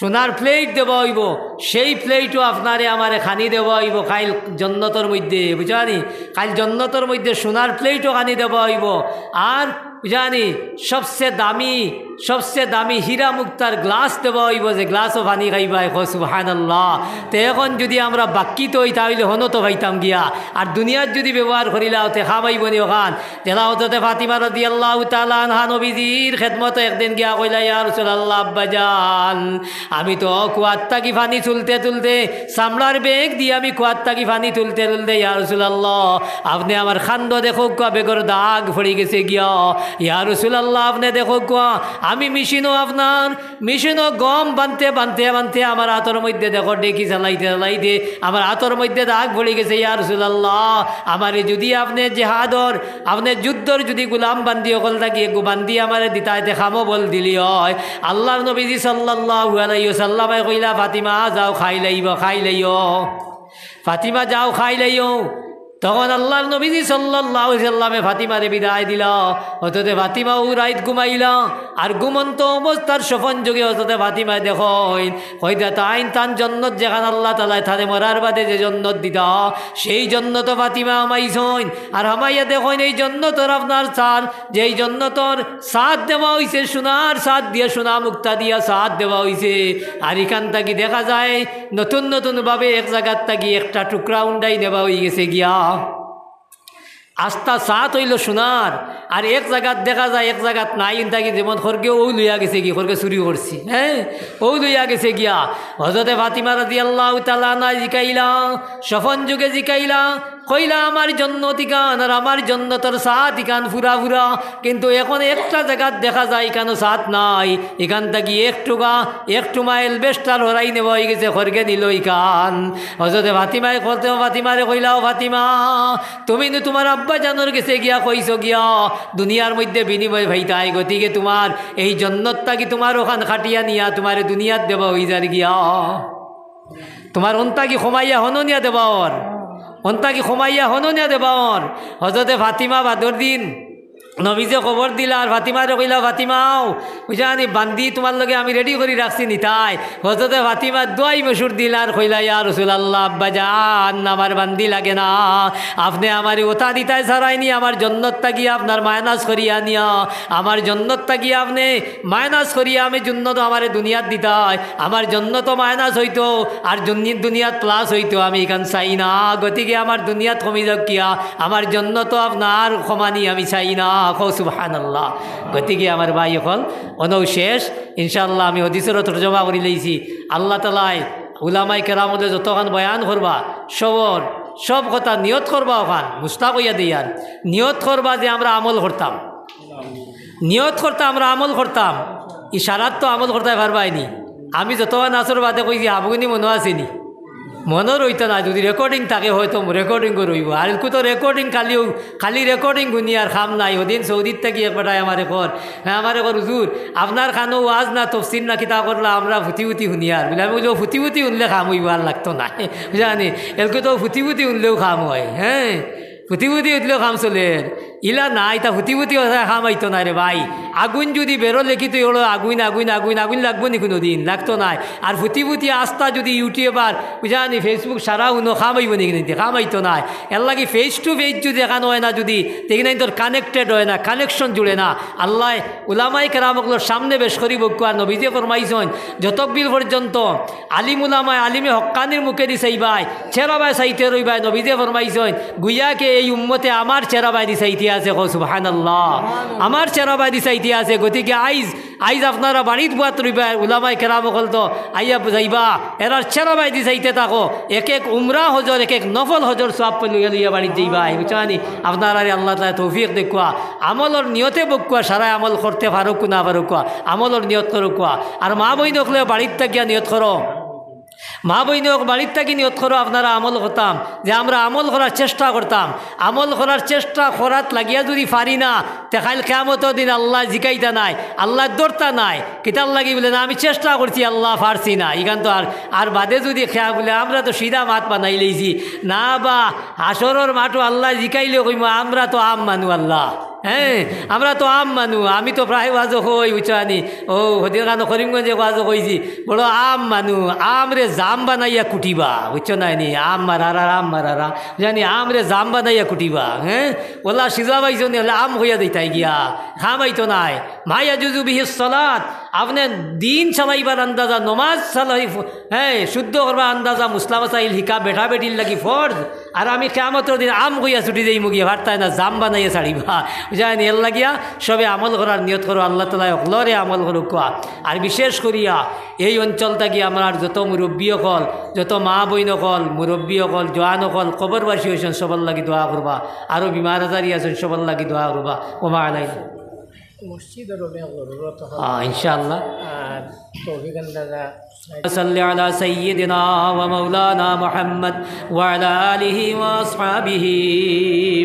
সোনার plate দেওয়া অইবো, সেই plateও আপনারে আমারে খানি দেওয়া অইবো কাইল জন্নতর মধ্যে, বুঝছনি? কাইল জন্নতর মধ্যে সোনার plateও খানি দেওয়া অইবো। আর বুঝানি, সবচে দামি, সবচে দামি হীরা মুক্তার গ্লাস দেওয়া অইবো, যে গ্লাসো পানি খাইবায়। কও সুবহানাল্লাহ। তে এখন যুদি আমরা বাক্কিত অই, তা অইলে হনো তো পাইতাম গিয়া। আর দুনিয়াত যুদি ব্যবহার করিলাও, তে কাম আইবো নি অখান? যেলা হজরতে ফাতিমা রাদিয়াল্লাহু তাআলা আনহা নবীজির খেদমতো একদিন গিয়া কইলা, "ইয়া রাসূলুল্লাহ, আব্বাজান, আমি তো কুয়াত থাকি পানি তুলতে তুলতে, চামড়ার ব্যাগ দি আমি কুয়াত থাকি পানি তুলতে তুলতে, ইয়া রাসূলুল্লাহ, আপনে আমার কান্দো দেখউক্কা, ব্যাগর দাগ পড়ি গেছে গিয়া। ইয়া রাসূলুল্লাহ, আপনে দেখউক্কা, আমি মেশিনো আপনার, মেশিনো গম বানতে বানতে বানতে আমার আতর মধ্যে দেখো ঢেকি চালাইতে চালাইতে আমার আতর মধ্যে দাগ পড়ি গেছে। ইয়া রাসূলুল্লাহ, আমারে যুদি আপনে জেহাদর, আপনে যুদ্ধর যুদি গুলাম বান্দি অকল থাকি এগু বান্দি আমারে দিতা, এতে কামো বল দিলি অয়।" আল্লাহর নবীজি সাল্লাল্লাহু আলাইহি ওয়াসাল্লামে কইলা, "ফাতিমা, যাও, খাই লাইবা, খাই লাইও। ফাতিমা, যাও, খাই লাইও।" তখন আল্লাহর নবীজি সাল্লাল্লাহু আলাইহি ওয়াসাল্লামে ফাতিমারে বিদায় দিলা। হজরতে ফাতিমা অউ রাইত ঘুমাইলা। আর ঘুমন্ত অবস্থার স্বপন যোগে হজরতে ফাতিমায় দেখইন, কইতা তাইন তান জন্নত যেখান আল্লাহ তাআলায় তারে মরার বাদে যে জন্নত দিতা, সেই জন্নতো ফাতিমা হামাইছইন। আর হামাইয়া দেখইন, এই জন্নতর আপনার চার, যেই জন্নতর ছাদ দেওয়া অইছে সোনার ছাদ দিয়া, সোনা মুক্তা দিয়া ছাদ দেওয়া অইছে। আর ইখান থাকি দেখা যায় নতুন নতুন ভাবে এক জাগাত থাকি একটা টুকরা উন্ডাই নেওয়া অই গেছে গিয়া। আস্তা ছাদ অইলো সোনার, আর এক জাগাত দেখা যায়, এক জাগাত নাই। ইন থাকি যেমন খরগে অউ লইয়া গেছে গি, খরগে চুরি করছি, হ্যাঁ, অউ লইয়া গেছে গিয়া। হজরতে ফাতিমা রাদিয়াল্লাহু তাআলা আনহা জিকাইলা, স্বপন যোগে জিকাইলা, কইলা, "আমার জন্নত ইখান আর আমার জন্নতর ছাদ ইখান ফুরা ফুরা, কিন্তু এখন একটা জাগাত দেখা যায় ইখানো ছাদ নাই, ইখান থাকি এক টুকা, এক টুমা এলবেস্টার হরাই নেওয়া অই গেছে, খরগে নিলো ইখান।" হজরতে ফাতিমায় করতে ফাতিমারে কইলা, "ও ফাতিমা, তুমি নু তুমার আব্বাজানর গেছে গিয়া কইছো গিয়া, দুনিয়ার মধ্যে বিনিময় পাইতায়, গতিকে তুমার এই জন্নত থাকি তুমার অখান কাটিয়া নিয়া তুমারে দুনিয়াত দেওয়া অই যার গিয়া।" তুমার অন থাকি কমাইয়া হনো নিয়া দেওয়া অর, অন থাকি কমাইয়া হনো নিয়া দেওয়া অর। হজরতে ফাতিমা বাদর দিন নবীজিয়ে খবর দিলা আর ফাতিমারে কইলা, "ফাতিমাও, বুঝানি বান্দি তুমার লগে আমি রেডি করি রাখছি নিতায়।" হজরতে ফাতিমা দোয়াই মসুর দিলা আর কইলা, "ইয়া রাসূলুল্লাহ, আব্বাজান, আমার বান্দি লাগে না, আপনে আমারে অতা দিতায় ছাড়াইনি, আমার জন্নত থাকি আপনার মাইনাস করিয়া নিয়া, আমার জন্নত থাকি আপনে মাইনাস করিয়া আমি জন্নত আমারে দুনিয়াত দিতায়, আমার জন্নত মাইনাস অইতো আর জন্নি-, দুনিয়াত প্লাস অইতো, আমি ইখান চাই না। গতিকে আমার দুনিয়াত কমি যাউক গিয়া, আমার জন্নত আপনার কমানি আমি চাই না।" কও সুবহানাল্লাহ। গতিকে আমার ভাই অকল, অনউ শেষ, ইনশাআল্লাহ আমি হদিসর তর্জমা করি লইছি। আল্লাহ তাআলায় উলামায়ে কেরাম অকলে যতখান বয়ান করবা, সবর, সব কথা নিয়ত করবা, অখান মুস্তাক অইয়া দেইয়ার, নিয়ত করবা যে আমরা আমল করতাম। নিয়ত করতা আমরা আমল করতাম, ইশারাত তো আমল করতায় পারবায়নি। আমি যতবার নাচর বাদে কইছি, হাবুগুনি মনো আছেনি? মনো রইতো না, যুদি রেকর্ডিং থাকে হয়তো রেকর্ডিংও রইবো। আর এলকু তো রেকর্ডিং খালিও, খালি রেকর্ডিং হুনি আর কাম নাই। অদিন সৌদিত থাকি এক বেটায় আমারে কর, হ্যাঁ, আমারে কর, "হুজুর, আপনার কানো ওয়াজ না তফসির না কিতা করলা, আমরা ফুতি ফুতি হুনিয়ার।" বুলে, আমি কইলাম, "ফুতি ফুতি হুনলে কাম অইবো, আর লাগতো না।" বুঝানি? এলকু তো ফুতি ফুতি হুনলেও কাম অয়, হ্যাঁ? ফুতি ফুতি উঠলেও কাম চলের। ইলা না, ইতা ফুতি ফুতি অতায় কাম আইতো নায় রে ভাই। আগুইন যুদি বেরো লেখিত অইলো, আগুইন, আগুইন, আগুইন, আগুইন লাগবো নি কুনুদিন? লাগতো নায়। আর ফুতি ফুতি আস্তা যুদি YouTube আর, বুঝানি, Facebook সারা হুনো, কাম আইবো নি কুনুদিন? কাম আইতো নায়। এরলাগি face to face যুদি দেখান অয় না যুদি, তে ইখান ইন্তর connected অয় না, connection জুড়ে না। আল্লায় উলামায়ে কেরাম অকলর সামনে বেশ করি বউক্কা, নবীজিয়ে ফরমাইছইন, যতকবিল পর্যন্ত আলিম উলামায়ে আলিমে হক্কানির মুখেদি চাইবায়, চেরাবায় চাইতে রইবায়, নবীজিয়ে ফরমাইছইন, গুয়াকে এই উম্মতে আমার চেরাবায়দি চাইতে আছে, কও সুবহানাল্লাহ। আমার চেরাবায়দি চাইতে আছে। গতিকে আইজ, আইজ আপনারা বাড়িত বওয়াত রইবায়, উলামায়ে কেরাম অকল তো আইয়া যাইবা, এরার চেরাবায়দি চাইতে থাকো। এক এক উমরা হজর, এক এক নফল হজর সওয়াব লইয়া লইয়া বাড়িত যাইবায়, বুঝছনি? আপনারারে আল্লাহ তাআলায় তৌফিক দেউক্কা, আমলর নিয়তে বউক্কা, সারায় আমল করতে পারউক্কা না পারউক্কা, আমলর নিয়ত করউক্কা। আর মা বইন অকলে বাড়িত থাকিয়া নিয়ত করো, মা বইন অকল বাড়িত থাকি নিয়ত করো, আপনারা আমল করতাম, যে আমরা আমল করার চেষ্টা করতাম। আমল করার চেষ্টা করাত লাগিয়া যুদি পারি না, তে কাইল কিয়ামতর দিন আল্লায় জিকাইতা নায়, আল্লায় ধরতা নায়। কিতার লাগি বুলে, "না, আমি চেষ্টা করছি, আল্লাহ, পারছি না।" ইখান তো আর, আর বাদে যুদি খেয়া বুলে, "আমরা তো সিধা মাত বানাইলাইছি।" না বা, হাশরর মাঠো আল্লায় জিকাইলে কইমু, "আমরা তো আম মানু, আল্লাহ।" হ্যাঁ, আমরা তো আম মানু, আমি তো প্রায় ওয়াজো কই, বুঝছো নি? ও, হদিন খান করিমগঞ্জে ওয়াজো কইছি, বড় আম মানু, আমরে জাম বানাইয়া কুটিবা, বুঝছো না নি? আম মারারা, আম মারারা, জানি আমরে জাম বানাইয়া কুটিবা, হ্যাঁ? ওলা সিজা পাইছো নি, ওলা আম কইয়া দিতায় গিয়া, খাম আইতো নায়। মা ইয়াজুজু বিহি সলাত, আপনে দিন চালাইবার আন্দাজা, নমাজ চালাই, হ্যাঁ, শুদ্ধ করবার আন্দাজা, মুসলা মাসাইল হিকা বেটা বেটির লাগি ফরজ, আর আমি কিয়ামতর দিন আম কইয়া ছুটি যাইমু গিয়া, পারতায় না, জাম বানাইয়া ছাড়িবা। বুঝায় নি? এর লাগিয়া সবে আমল করার নিয়ত করো, আল্লাহ তাআলায় হকলরে আমল করুক্কা। আর বিশেষ করিয়া এই অঞ্চল থাকি আমরার যত মুরব্বি অকল, যত মা বইন অকল, মুরব্বি অকল, জোয়ান অকল, কবরবাসী অইছইন, সবর লাগি দোয়া করবা। আরো বিমার আজারি আছইন, সবর লাগি দোয়া করবা। ওমা আলাইনা। মসজিদর অনেক জরুরত অখন। হ্যাঁ, ইনশাআল্লাহ। আর তৌফিক আন্দাজা। صل على سيدنا ومولانا محمد وعلى آله وأصحابه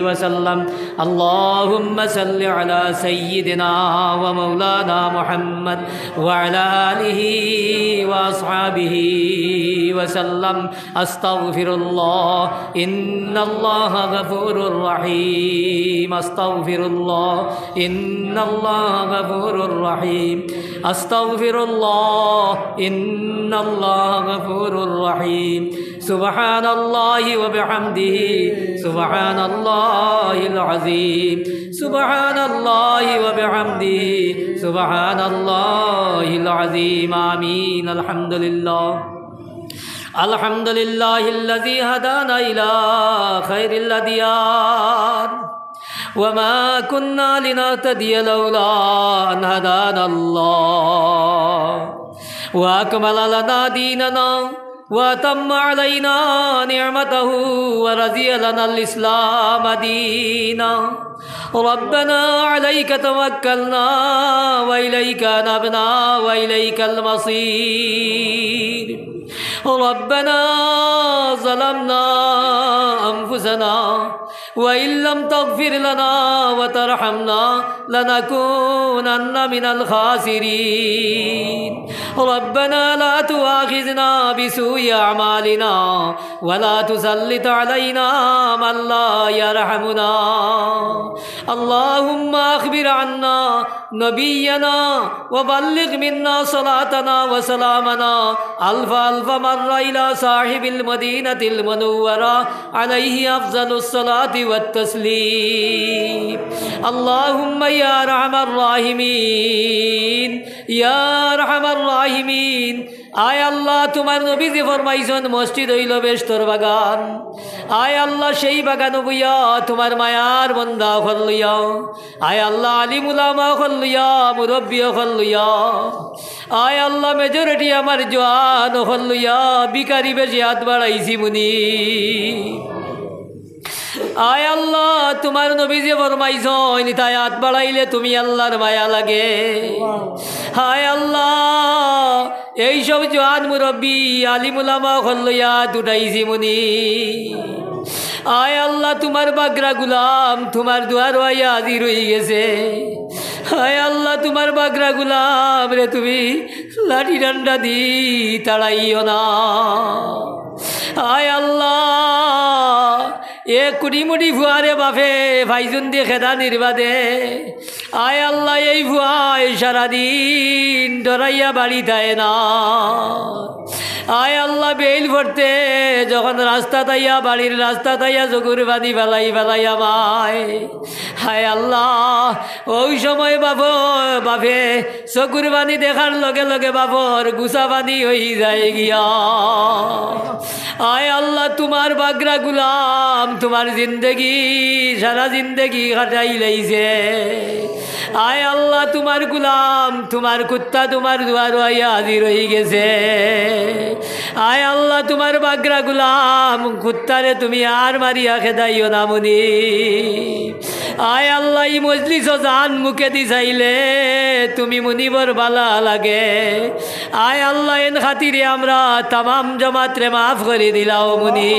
وسلم. اللهم صل على سيدنا ومولانا محمد وعلى آله وأصحابه وسلم. أستغفر الله، إن الله غفور رحيم. أستغفر الله، إن الله غفور رحيم. أستغفر الله، إن الله غفور رحيم. سبحان الله وبحمده، سبحان الله العظيم. سبحان الله وبحمده، سبحان الله العظيم. آمين. الحمد لله. الحمد لله الذي هدانا إلى خير الأديان وما كنا لنهتدي لولا أن هدانا الله وأكمل لنا ديننا وأتم علينا نعمته ورضي لنا الإسلام دينا. ربنا عليك توكلنا وإليك أنبنا وإليك المصير. ربنا ظلمنا أنفسنا وإن لم تغفر لنا وترحمنا لنكونن من الخاسرين. ربنا لا تؤاخذنا بسوء أعمالنا ولا تسلط علينا من لا يرحمنا. اللهم أخبر عنا نبينا وبلغ منا صلاتنا وسلامنا ألف ألف مرة إلى صاحب المدينة المنورة عليه أفضل الصلاة والتسليم. اللهم يا أرحم الراحمين، يا أرحم الراحمين, আয় আল্লাহ, তুমার নবীজি ফরমাইছইন, মসজিদ অইলো বেহেশতর বাগান। আয় আল্লাহ, সেই বাগানো বইয়া তুমার মায়ার বন্দা অকল লইয়া, আয় আল্লাহ, আলিম উলামা অকল লইয়া, মুরব্বি অকল লইয়া, আয় আল্লাহ, majority আমার জোয়ান অকল লইয়া ভিখারি বেশে আত বাড়াইছি মুনি। আয় আল্লাহ, তুমার নবীজি ফরমাইছইন, তাই আত বাড়াইলে তুমি আল্লাহর মায়া লাগে। হায় আল্লাহ, এই সব জোয়ান মুরব্বি, আলিম উলামা অকল লইয়া আত উঠাইছি মুনি। আয় আল্লাহ, তুমার বাগরা গুলাম তুমার দুয়ারো আইয়া হাজির অইগেছে। হায় আল্লাহ, তুমার বাগরা গুলামরে তুমি লাঠি ডান্ডা দি তাড়াইও না। আয় আল্লাহ, এ কুড়িমুড়ি ফুয়ারে বাফে ফাইজুন দি খেদানির বাদে, আয় আল্লাহ, এই ফুয়ায় সারাদিন ডরাইয়া বাড়ি থাকে না। আয় আল্লাহ, বেইল পড়তে যখন রাস্তাত আইয়া, বাড়ির রাস্তাত আইয়া চকুর পানি ফালাই ফালাই আমায়। হায় আল্লাহ, ওই সময় বাফ, বাফে চকুর পানি দেখার লগে লগে বাফর গুছা পানি অই যায় গিয়া। আয় আল্লাহ, তুমার বাগরা গুলাম তুমার জিন্দেগি, সারা জিন্দেগি কাটাইলাইছে। আয় আল্লাহ, তুমার গুলাম, তুমার কুত্তা তুমার দুয়ারো আইয়া হাজির অইগেছে। আয় আল্লাহ, তুমার বাগরা গুলাম কুত্তারে তুমি আর মারিয়া খেদাইও না মুনি। আয় আল্লাহ, ই মজলিসো জান মুখেদি চাইলে তুমি মুনিবর বালা লাগে। আয় আল্লাহ, এন খাতিরে আমরা তামাম জমাতরে মাফ করি দিলাও মুনি।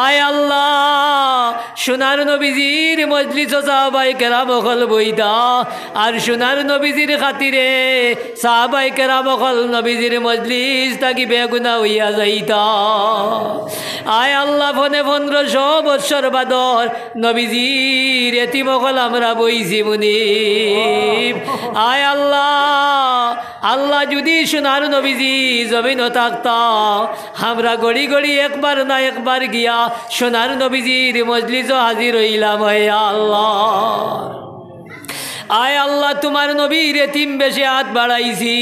আয় আল্লাহ, সোনার নবীজির মজলিসো সাহাবায়ে কেরাম অকল বইতা, আর সোনার নবীজির খাতিরে সাহাবায়ে কেরাম অকল নবীজির মজলিস থাকি বেগুন না অইয়া যাইতা। আয় আল্লাহ, পনে পনেরোশো বৎসর বাদর নবীজির এতিম অকল আমরা বইছি মুনিব। আয় আল্লাহ, আল্লাহ যুদি সোনার নবীজি জমিনো থাকতা, আমরা ঘড়ি ঘড়ি একবার না একবার গিয়া সোনার নবীজির মজলিসো হাজির অইলাম, হে আল্লাহ। আয় আল্লাহ, তুমার নবীর এতিম বেশে আত বাড়াইছি।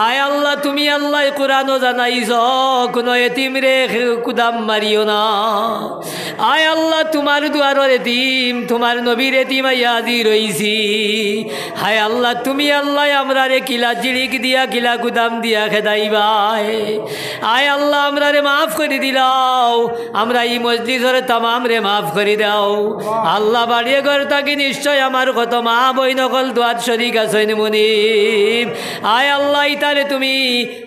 আয় আল্লাহ, তুমি আল্লাহ কোরআনো জানাইছ, কুনু এতিমরে কুদাম মারিও না। আয় আল্লাহ, তুমার দুয়ারর এতিম, তুমার নবীর এতিম আইয়া হাজির অইছি। হায় আল্লাহ, তুমি আল্লাহ আমরারে কিলা জিড়িক দিয়া, কিলা কুদাম দিয়া খেদাইবায়। আয় আল্লাহ, আমরারে মাফ করি দিলাও। আমরা ই মজলিসর তামামরে মাফ করি দাও। আল্লাহ, বাড়ি ঘর থাকি নিশ্চয় আমার কত মা বইন অকল দোয়াত শরিক আছইন মুনিব। আয় আল্লাহ, ইতারে তুমি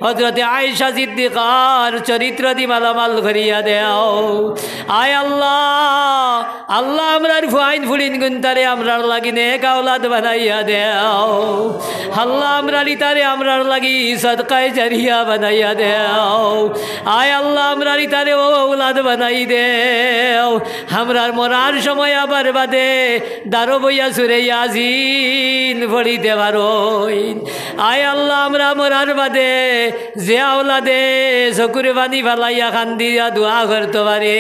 হযরতে আয়েশা সিদ্দিকার চরিত্র দি মালামাল করিয়া দেও। আয় আল্লাহ, আল্লাহ, আমরার ফুয়াইন ফুড়িন গুনতারে আমরার লাগি নেক আওলাদ বানাইয়া দেও। আল্লাহ, আমরার ইতারে আমরার লাগি সদকায়ে জারিয়া বানাইয়া দেও। আয় আল্লাহ, আমরার ইতারে অউ আওলাদ বানাই দেও। আমরার মরার সময় আবার বাদে দারো বইয়া সুরে ইয়াসিন পড়িতে পারইন। আয় আল্লাহ, আমরা মরার বাদে যে আওলাদে চকুর পানি ফালাইয়া কান্দিয়া দোয়া করতো পারে,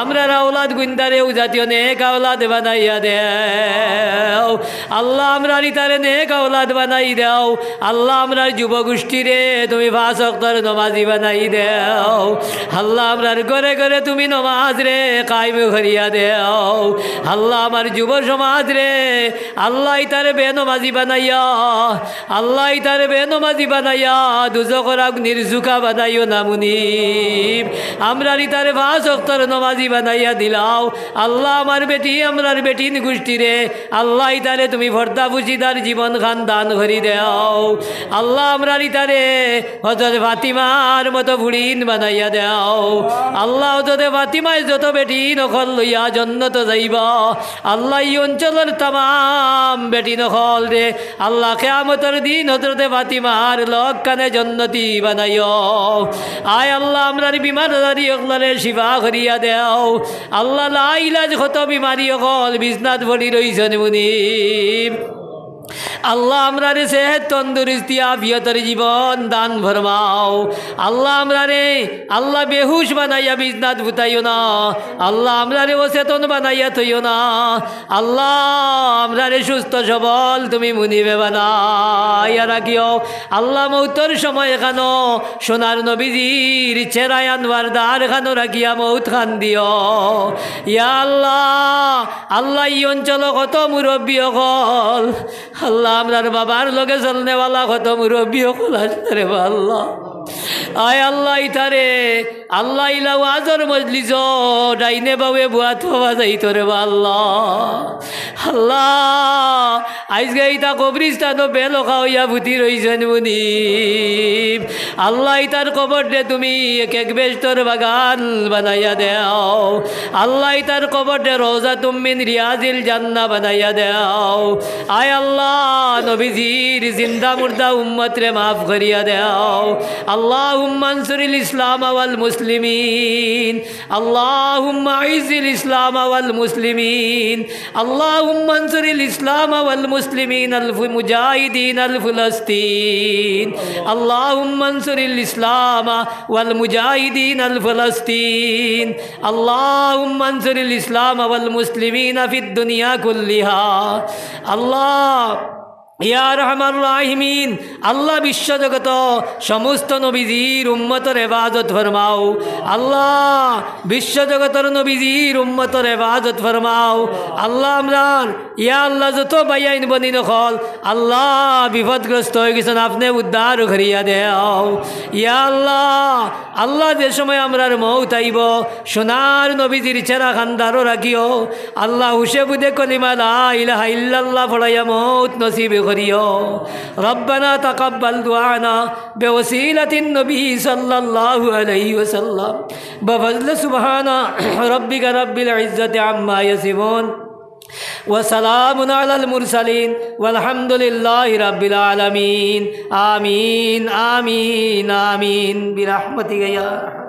আমরার আওলাদ গুনতারে অউ জাতীয় নেক আওলাদ বানাইয়া দেও। আল্লাহ, আমরার ইতারে নেক আওলাদ বানাই দেও। আল্লাহ, আমরার যুব গোষ্ঠীরে তুমি পাঁচ ওয়াক্তর নমাজি বানাই দেও। আল্লাহ, আমরার ঘরে ঘরে তুমি নমাজরে কায়েম করিয়া দেও। আল্লাহ, আমার যুব সমাজরে, আল্লাহ, ইতারে বেনমাজি বানাইয়া, আল্লাহ, ইতারে বেনমাজি বানাইয়া দুজখর আগুনির জুকা বানাইও না মুনিব। আমরার ইতারে পাঁচ ওয়াক্তর নমাজি বানাইয়া দিলাও। আল্লাহ, আমার বেটি, আমরার বেটিন গোষ্ঠীরে, আল্লাহ, ইতারে তুমি পর্দা পুশিদার জীবন খান দান করি দেও। আল্লাহ, আমরার ইতারে হযরত ফাতিমার মতো ফুড়িন বানাইয়া দেও। আল্লাহ, হযরত ফাতিমায় যত বেটিন অকল লইয়া জন্নতো যাইবা, আল্লাহ, ই অঞ্চলর তামাম বেটিন অকলরে আল্লাহ, কিয়ামতর দিন হযরতে ফাতিমার লগ কানে জন্নতি বানাইও। আয় আল্লাহ, আমরার বিমার আজারি অকলরে শিফা করিয়া দেও। আল্লাহ, লা ইলাজ কত বিমারি অকল বিছনাত পড়ি রইছইন মুনিব। আল্লাহ, আমরারে সেহত, তন্দুরুস্তি, আফিয়তর জীবন দান ফরমাও। আল্লাহ, আমরারে, আল্লাহ, বেহুশ বানাইয়া বিছনাত ফুতাইও না। আল্লাহ, আমরারে অচেতন বানাইয়া থইও না। আল্লাহ, আমরারে সুস্থ সবল তুমি মুনিবে বানাইয়া রাখিও। আল্লাহ, মৌতর সময় খানো সোনার নবীজির চেহারায় আনোয়ারদার খানো রাখিয়া মৌত খান দিও। ইয়া আল্লাহ, আল্লাহ, ই অঞ্চলো কত মুরব্বী অকল, আল্লাহ, আমরার বাবার লগে চলনেওয়ালা কত মুরব্বী অকল আছইন রে বা আল্লাহ। আয় আল্লাহ, ইতারে আল্লাহ, ইলা ওয়াজর মজলিসো ডাইনে বাউয়ে বুয়াত পাওয়া যাইতো রে বা আল্লাহ। আল্লাহ, আইজকে ইতা কবরিস্তানো বেলখা অইয়া ফুতি রইছইন মুনিব। আল্লাহ, ইতার কবররে তুমি এক এক বেহেশতর বাগান বানাইয়া দেও। আল্লাহ, ইতার কবররে রওজাতুম মিন রিয়াজিল জান্নাহ বানাইয়া দেও। আয় আল্লাহ, নবীজির জিন্দা মুর্দা উম্মতরে মাফ করিয়া দেও। আল্লাহুম্মা আনসুরিল ইসলাম ওয়াল মুসলিমিন। اللهم أعز الإسلام والمسلمين. اللهم انصر الإسلام والمسلمين الف-، المجاهدين الفلسطين. اللهم انصر الإسلام والمجاهدين الفلسطين. اللهم انصر الإسلام والمسلمين في الدنيا كلها. আল্লাহ, ইয়া আরহামার রাহিমিন, আল্লাহ, বিশ্বজগত সমস্ত নবীজির উম্মতর হেফাজত ফরমাও। আল্লাহ, বিশ্বজগতর নবীজির উম্মতর হেফাজত ফরমাও। আল্লাহ, আমরার, ইয়া আল্লাহ, যত ভাইয়াইন বইনাইন অকল, আল্লাহ, বিপদগ্রস্ত অইগেছইন, আপনে উদ্ধার করিয়া দেও। ইয়া আল্লাহ, আল্লাহ, যে সময় আমরার মউত আইবো, সোনার নবীজির চেহারা খান দারো রাখিও। আল্লাহ, হুশে বুদে কলিমা লা ইলাহা ইল্লাল্লাহ পড়াইয়া মউত নসিব করিও। ربنا تقبل دعاءنا بوسيلة النبي صلى الله عليه وسلم. بفضل سبحان ربك رب العزة عما يصفون. وسلام على المرسلين والحمد لله رب العالمين. آمين، آمين، آمين، برحمتك يا أرحم